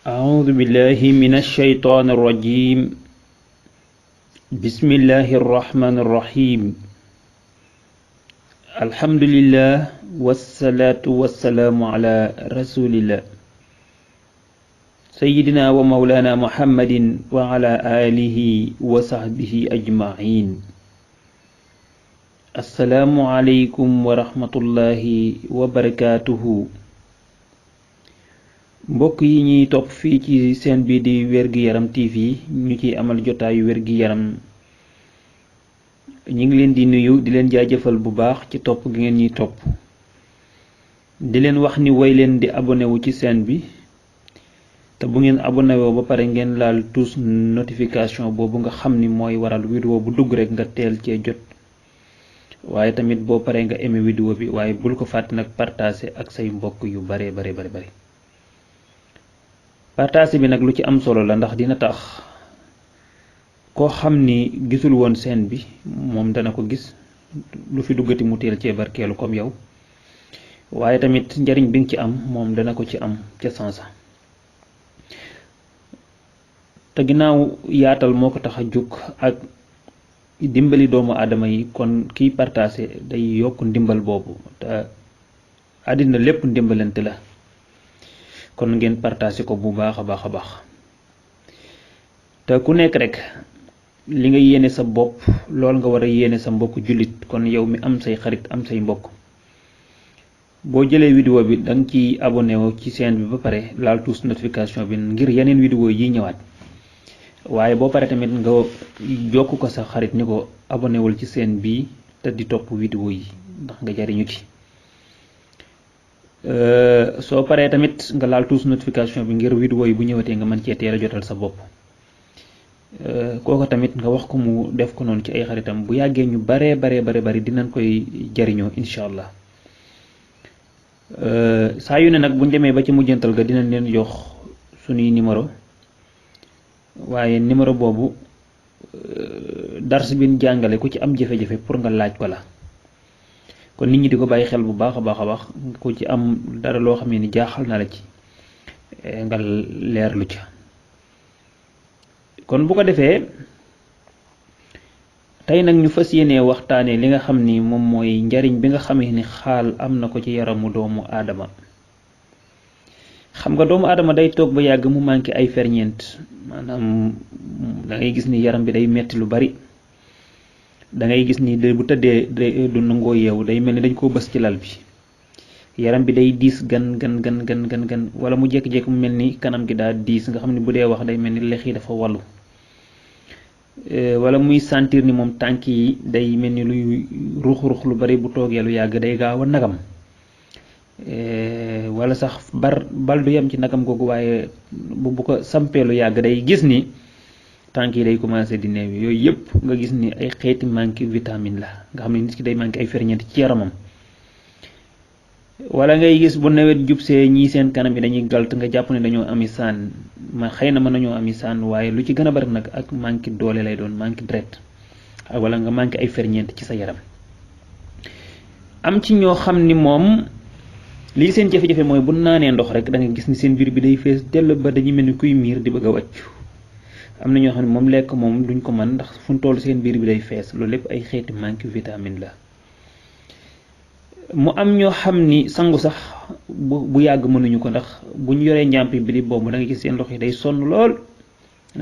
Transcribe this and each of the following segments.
أعوذ بالله من الشيطان الرجيم. بسم الله الرحمن الرحيم. الحمد لله والصلاة والسلام على رسول الله سيدنا ومولانا محمد وعلى آله وصحبه أجمعين. السلام عليكم ورحمة الله وبركاته. mbokk yi ñuy topp fii ci seen bii di Wér-gu-Yaram TV ñu ci amal jotaayu wér-gu-yaram ñi ngi leen di nuyu di leen jaajëfal bu baax ci topp gi ngeen ñuy topp di leen wax ni way leen di abonné wu ci seen bi te bu ngeen abonné woo ba pare ngeen laal tous notification boobu nga xam ni mooy waral vidéo bu dugg rek nga teel cee jot waaye tamit boo paree nga aimé vidéo bi waaye bul ko fàtte nag partager ak say mbokk yu bare partage bi nag lu ci am solo la ndax dina tax koo xam ni gisul woon seen bi moom dana ko gis lu fi duggati mu teel cee barkeelu comme yow waaye tamit njariñ bi nga ci am moom dana ko ci am ca sansa te ginnaaw yaatal moo ko tax a jóg ak dimbali doomu aadama yi kon kiy partage day yokk ndimbal boobu te àddina lépp ndimbalante la kon ngeen partager ko bu baax a baax te ku nekk rek li nga yéene sa bopp lool nga war a yéene sa mbokk jullit kon yow mi am say xarit am say mbokk boo jëlee vidéo bi danga ci abonné wu ci chaîne bi ba pare laal tous notification bi ngir yeneen vidéo yi ñëwaat waaye boo pare tamit nga jokk ko sa xarit ni ko abonné wul ci chaîne bi te di topp vidéo yi ndax nga jariñu ci soo paree tamit nga laal tous notification bi ngir vidéo yi bu ñëwatee nga mën cee teel a jotal sa bopp kooko tamit nga wax ko mu def ko noonu ci ay xaritam bu yàggee ñu bari dinañ koy jariñoo incha allah saa yu ne nag buñ demee ba ci mujjantal ga dinañ leen jox suñuy numéro waaye numéro boobu dars bi ñu jàngale ku ci am jafe-jafe pour nga laaj ko la kon nit ñi di ko bàyyi xel bu baax a baax ku ci am dara loo xam ne ni jaaxal na la ci nga leerlu ca kon bu ko defee tey nag ñu fas yéenee waxtaanee li nga xam ni moom mooy njariñ bi nga xamee ni xaal am na ko ci yaramu doomu aadama. xam nga doomu aadama day toog ba yàgg mu manqué ay ferñeent maanaam da ngay gis ni yaram bi day metti lu bari da ngay gis ni bu tëddee du nangoo yeewu day mel ni dañ koo bës ci lal bi yaram bi day diis gan wala mu jékki-jékki mu mel ni kanam gi daa diis nga xam ne bu dee wax day mel ni lex yi dafa wallu wala muy sentir ni moom tànk yi day mel ni luy ruux lu bari bu toogee lu yàgg day gaaw a nagam wala sax bal du yem ci nagam googu waaye bu ko sampee lu yàgg day gis ni tànk yi day commencé di néew yooyu yëpp nga gis ni ay xeeti manque vitamine la nga xam ne nit ki day manqué ay ferñeent ci yaramam wala ngay gis bu nawet jubsee ñii seen kanam yi dañuy galt nga jàpp ne dañoo ami saan xëy na mën nañoo ami saan waaye lu ci gën a bari nag ak manque doole lay doon manque deret wala nga manqué ay ferñeent ci sa yaram am ci ñoo xam ni moom lii seen jafe-jafe mooy bu naanee ndox rek da nga gis ni seen biir bi day fees dell ba dañuy mel ni kuy miir di bëgg a wàccu am na ñoo xam ne moom lekk moom duñ ko mën ndax fu mu toll seen biir bi day fees loolu lépp ay xeeti manque vitamine la mu am ñoo xam ni sangu sax bu yàgg mënuñu ko ndax bu ñu yoree njàmpi bi di boobu da nga gis seen ndox yi day sonn lool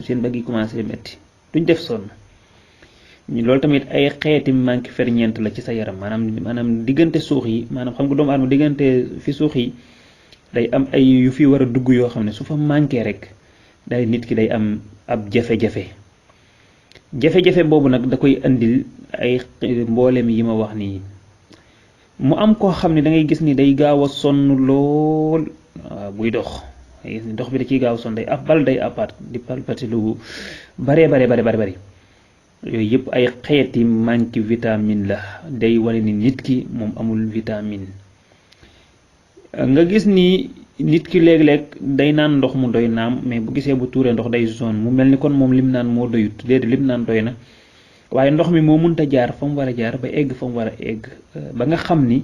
seen bëgg yi commencé metti duñ def sonn loolu tamit ay xeeti manque ferñeent la ci sa yaram maanaam diggante suux yi maanaam xam nga doomu aadama diggante fi suux yi day am ay yu fi war a dugg yoo xam ne su fa manqué rek day nit ki day am ab jafe-jafe boobu nag da koy andil ay mboolem yi ma wax nii mu am koo xam ne da ngay gis ni day gaaw a sonn lool buy dox dox bi da ciy gaaw a sonn day apart di palpati lu bari yooyu yëpp ay xeeti manque vitamine la day wane ni nit ki moom amul vitamine nga gis ni nit ki léeg-léeg day naan ndox mu doy naam mais bu gisee bu tuuree ndox day zone mu mel ni kon moom lim naan moo doyut déedéet lim naan doy na waaye ndox mi moo mënta jaar fa mu war a jaar ba egg fa mu war a egg ba nga xam ni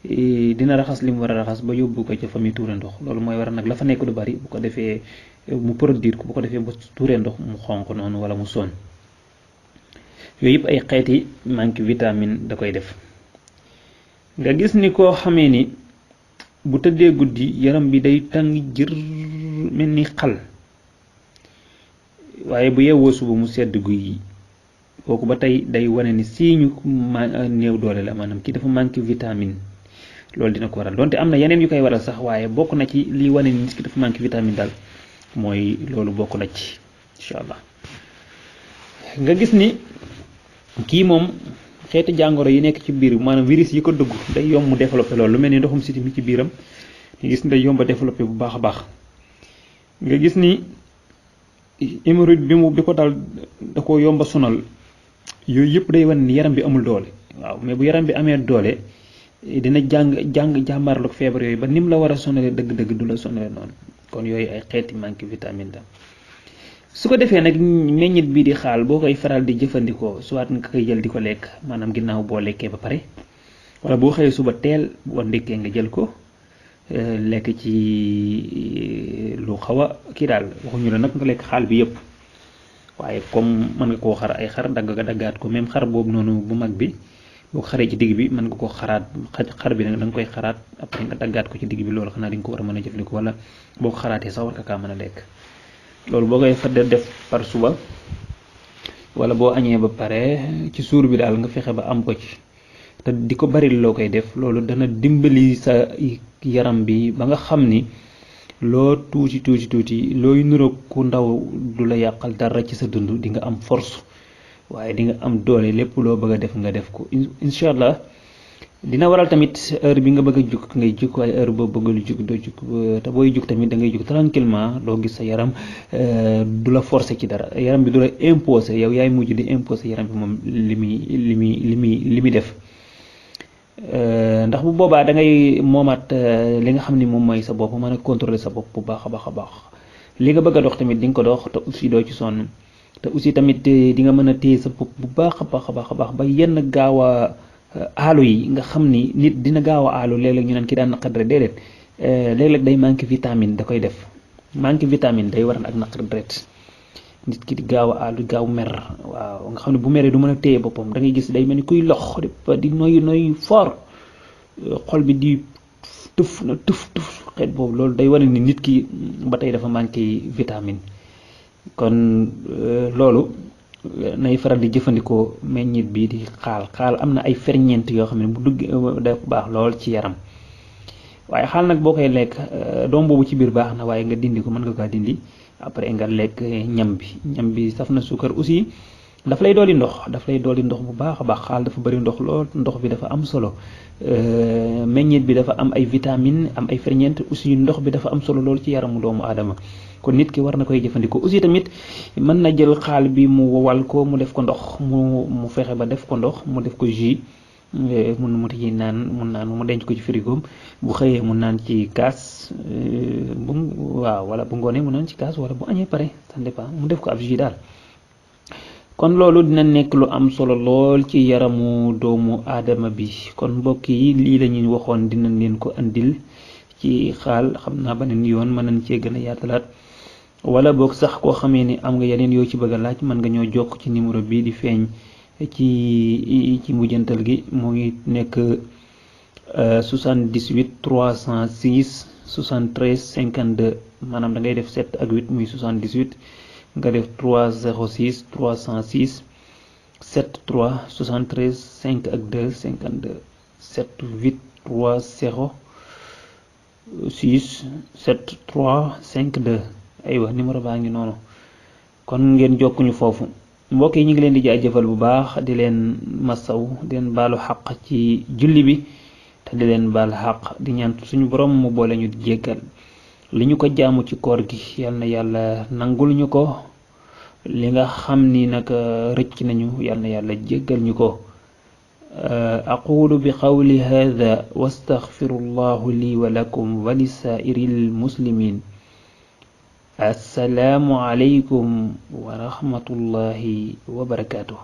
dina raxas li mu war a raxas ba yóbbu ko ca fa muy tuure ndox loolu mooy waral nag la fa nekk du bari bu ko defee mu produire ko bu ko defee ba tuure ndox mu xonq noonu wala mu sonn yooyu yëpp ay xeeti manque vitamine da koy def. nga gis ni koo xamee ni bu tëddee guddi yaram bi day tàng jër mel ni xal waaye bu yeewoo suba mu sedd guy kooku ba tey day wane ni siiñu néew doole la maanaam kii dafa manque vitamine loolu dina ko waral donte am na yeneen yu koy waral sax waaye bokk na ci liy wane ni nit ki dafa manque vitamine daal mooy loolu bokk na ci incha allah. nga gis ni kii moom xeeti jàngoro yi nekk ci biir maanaam virus yi ko dugg day yomb mu développé loolu lu mel ni ndoxum siti mi ci biiram nga gis ni day yomb a développé bu baax a baax. nga gis ni hémorroïde bi ko dal da ko yomba sonal yooyu yëpp day wane ni yaram bi amul doole waaw mais bu yaram bi amee doole dina jàmbaarloog feebar yooyu ba nim la war a sonale dëgg-dëgg du la sonale noonu kon yooyu ay xeeti manque vitamine la. su ko defee nag meññit bii di xaal boo koy faral di jëfandikoo soit nga koy jël di ko lekk maanaam ginnaaw boo lekkee ba pare wala boo xëyee suba teel boo ndekkee nga jël ko lekk ci lu xaw a kii daal waxuñu la nag nga lekk xaal bi yëpp waaye comme mën nga koo xar ay xar daggaat ko même xar boobu noonu bu mag bi boo ko xaree ci digg bi mën nga koo xaraat xar bi nag da nga koy xaraat après nga daggaat ko ci digg bi loolu xanaa di nga ko war a mën a jëfandikoo wala boo ko xaraatee sax war nga kaa mën a lekk. loolu boo koy fa def par suba wala boo añee ba pare ci suur bi daal nga fexe ba am ko ci te di ko bari loo koy def loolu dana dimbali sa yaram bi ba nga xam ni loo tuuti looy niroog ku ndaw du la yàqal dara ci sa dund di nga am force waaye di nga am doole lépp loo bëgg a def nga def ko incha allah. dina waral tamit heure bi nga bëgg a jug ngay jug waaye heure boo bëggul jug doo jug te booy jug tamit da ngay jug tranquillement doo gis sa yaram du la forcer ci dara yaram bi du la imposer yow yaay mujj di imposer yaram bi moom li muy def ndax bu boobaa da ngay moomaat li nga xam ni moom mooy sa bopp mën a contrôler sa bopp bu baax a baax li nga bëgg a dox tamit di nga ko dox te aussi doo ci sonn te aussi tamit di nga mën a téye sa bopp bu baax a baax ba yenn gaaw a aalu yi nga xam ni nit dina gaaw a aalu léeg-léeg ñu naan ki daan naqar déedéet léeg-léeg day manque vitamine da koy def manque vitamine day waral ak naqar deret nit ki di gaaw a aalu gaaw mer waaw nga xam ne bu meree du mën a téye boppam da ngay gis day mel ni kuy lox di noy fort xol bi di tuf xeet boobu loolu day wane ni nit ki ba tey dafa manqué vitamine kon loolu nay faral di jëfandikoo meññit bi di xaal am na ay ferñeent yoo xam ne bu dugg dafa baax lool ci yaram waaye xaal nag boo koy lekk doom boobu ci biir baax na waaye nga dindi ko mën nga kaa dindi après nga lekk ñam bi saf na suukar aussi daf lay dooli ndox bu baax a baax xaal dafa bari ndox lool ndox bi dafa am solo meññit bi dafa am ay vitamine am ay ferñeent aussi ndox bi dafa am solo lool ci yaramu doomu aadama kon nit ki war na koy jëfandikoo aussi tamit mën na jël xaal bi mu wowal ko mu def ko ndox mu fexe ba def ko ndox mu def ko jus mu ci naan mu denc ko ci frigo bu xëyee mu naan ci kaas wala bu ngoonee mu naan ci kaas wala bu añee pare ça dépend mu def ko ab jus daal. kon loolu dina nekk lu am solo lool ci yaramu doomu aadama bi kon mbokk yi lii la ñuy waxoon dinañ leen ko andil ci xaal xam naa beneen yoon mën nañ cee gën a yaatalaat wala boog sax koo xamee ni am nga yeneen yoo ci bëgg a laaj mën nga ñoo jokk ci numéro bii di feeñ ci mujjantal gi mu ngi nekk 78 306 73 52 maanaam da ngay def 7 ak 8 muy 78 nga def 306 306 73 73 5 ak 2 52 7 8 3 0 6 7 3 5 2 aywa numéro baa ngi noonu kon ngeen jokkuñu foofu mbokk yi ñu ngi leen di jaajëfal bu baax di leen masaw di leen baalu xaq ci julli bi te di leen baal xaq di ñaan suñu borom mu boole ñu di jéggal li ñu ko jaamu ci koor gi yal na yàlla nangul ñu ko li nga xam ni nag rëcc nañu yal na yàlla jéggal ñu ko aqulu bi qawli hadha wastaghfirullahu li wa lakum wa lisaa'iril muslimin assalaamu alaykum wa rahmatullahi wa barakatuh